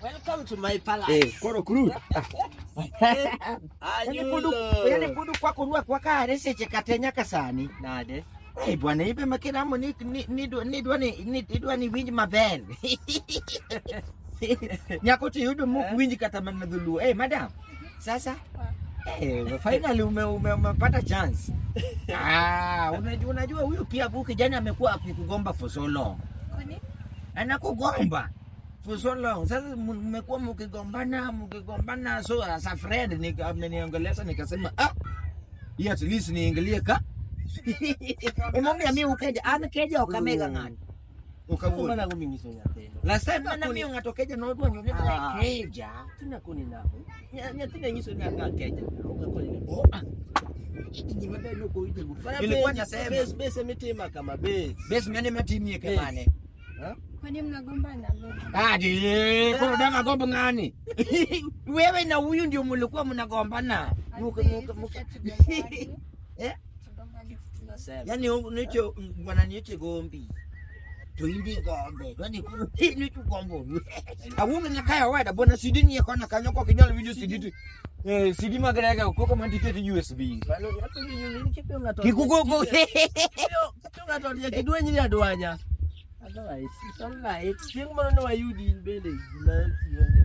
Welcome to my palace. Koro kuru. Anyulo. Yani kudu kwako rwakwa kare seche kate nyaka sani. Nade? Eh, bwana ibe makiramo ni ni ni dwa ni ni idwa ni winj maber. Nyako to yudo mok winj kata mana dholuo. Eh, madam. Sasa finally umepata chance. Ah, unajua huyu pia huyu kijana amekuwa akikugomba for so long. Kwani? Anakugomba for so long. Sasa mmekuwa mkigombana mkigombana, so as a friend ameniongelesha nikasema ah, hii at least niingilie ka. Emomiyo mi ukeja an keja ok amega ng'ato. Okawuono. Mana gominyiso nyathino. Last time mana miyo ng'ato keja nodwanyo ni Ah. keja. Tina koni nako. Nyathino nyiso ni aka keja. Ok akoni nako. Oh, ah. Gima ber nok owinjo. Nilikuwa nasema Base base emitima kama base. base mane matimie kamane. Kwani mnagombana? Adi, koro dang agombo ng'ani. Wewe na huyu ndio mlikuwa mnagombana. Muke. Eh? Nasema. Yani nicho bwana nicho gombi. To indi gombe. Dwani koro nicho gombo. Awuoge na kaya wada bwana CD ni kona kanyo ko kinyal winjo CD tu. Eh, CD magrega koko mantiketi USB. Mano ng'ato winjo ni kipiyo ng'ato. Kikugo Kipiyo ng'ato odhi kidwenyi ni adwanya. Otherwise, it's all right. Chieng' moro ne wayudi in bende gima ionge.